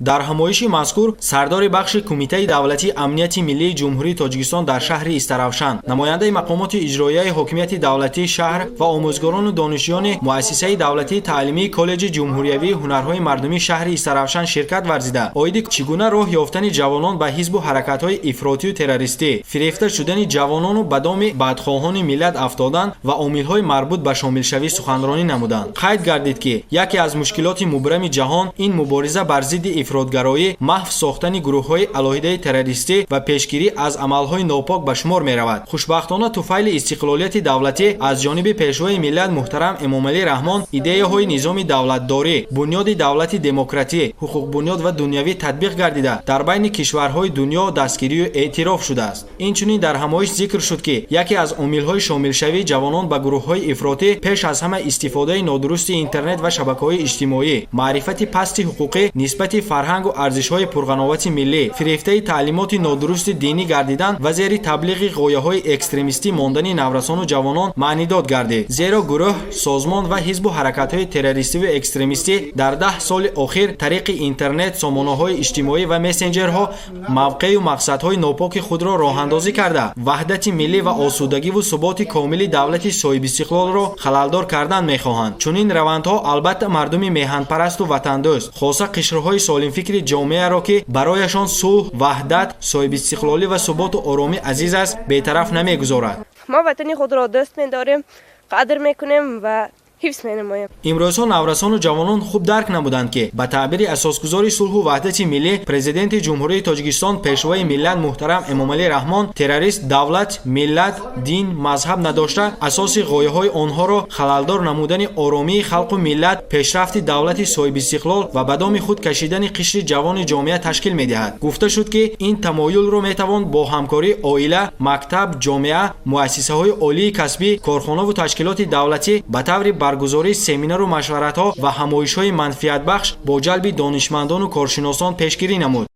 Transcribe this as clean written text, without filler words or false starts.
Дар ҳамоиши мазкур сардори бахши Кумитаи давлатии амнияти миллии Ҷумҳурии Тоҷикистон дар шаҳри Истаравшан, намояндаи мақомоти иҷроияи ҳокимияти давлатии шаҳр ва омӯзгорону донишҷӯёни Муассисаи давлатии таълимии Коллеҷи ҷумҳуриявии ҳунарҳои мардумии шаҳри Истаравшан ширкат варзида, оиди чӣ гуна роҳ ёфтани ҷавонон ба ҳизбу ҳаракатҳои ифротию террористӣ, фирефта шудани ҷавонону ба доми бадхоҳони миллат афтодан ва омилҳои марбут ба шомилшавӣ суханронӣ намуданд. Қайд гардид, ки яке аз мушкилоти мубрами ҷаҳон ин мубориза бар зидди ифротгароӣ, маҳв сохтани гурӯҳҳои алоҳидаи террористӣ ва пешгирӣ аз амалҳои нопок ба шумор меравад. Хушбахтона, туфайли истиқлолияти давлатӣ аз ҷониби Пешвои миллат муҳтарам Эмомалӣ Раҳмон идеяҳои низоми давлатдорӣ, бунёди давлати демократӣ, ҳуқуқбунёд ва дунявӣ татбиқ гардида, дар байни кишварҳои дунё дастгирию эътироф шудааст. Инчунин дар ҳамоиш зикр шуд, ки яке аз омилҳои шомилшавии ҷавонон ба гурӯҳҳои ифротӣ пеш аз ҳама истифодаи нодурусти интернет ва шабакаҳои иҷтимоӣ, маърифати пасти ҳуқуқӣ нисбати фарҳангу арзишҳои пурғановати миллӣ, фирефтаи таълимоти нодурусти динӣ гардидан ва зери таблиғи ғояҳои экстремистӣ мондани наврасону ҷавонон маънидод гардид. Зеро гурӯҳ, созмон ва ҳизбу ҳаракатҳои террористиву экстремистӣ дар 10 соли охир тариқи интернет, сомонаҳои иҷтимоӣ ва мессенҷерҳо мавқею мақсадҳои нопоки худро роҳандозӣ карда, ваҳдати миллӣ ва осудагиву суботи комили давлати соҳибистиқлолро халалдор кардан мехоҳанд. Чунин равандҳо албатта мардуми меҳанпарасту ватандӯст, хоса қишрҳои солимфикри ҷомеаро, ки барояшон сулҳ, ваҳдат, соҳибистиқлолӣ ва суботу оромӣ азиз аст, бетараф намегузорад. Мо ватани худро дӯст медорем, қадр мекунем ва ҳифз менамоем. Имрӯзҳо наврасону ҷавонон хуб дарк намуданд, ки ба таъбири асосгузори сулҳу ваҳдати миллӣ, Президенти Ҷумҳурии Тоҷикистон, Пешвои миллат муҳтарам Эмомалӣ Раҳмон, террорист давлат, миллат, дин, мазҳаб надошта, асоси ғояҳои онҳоро халалдор намудани оромии халқу миллат, пешрафти давлати соҳибистиқлол ва ба доми худ кашидани қишри ҷавони ҷомеа ташкил медиҳад. Гуфта шуд, ки ин тамоюлро метавон бо ҳамкории оила, мактаб, ҷомеа, муассисаҳои олии касбӣ, корхонаву ташкилоти давлатӣ ба таври баргузории семинару машваратҳо ва ҳамоишҳои манфиатбахш бо ҷалби донишмандону коршиносон пешгирӣ намуд.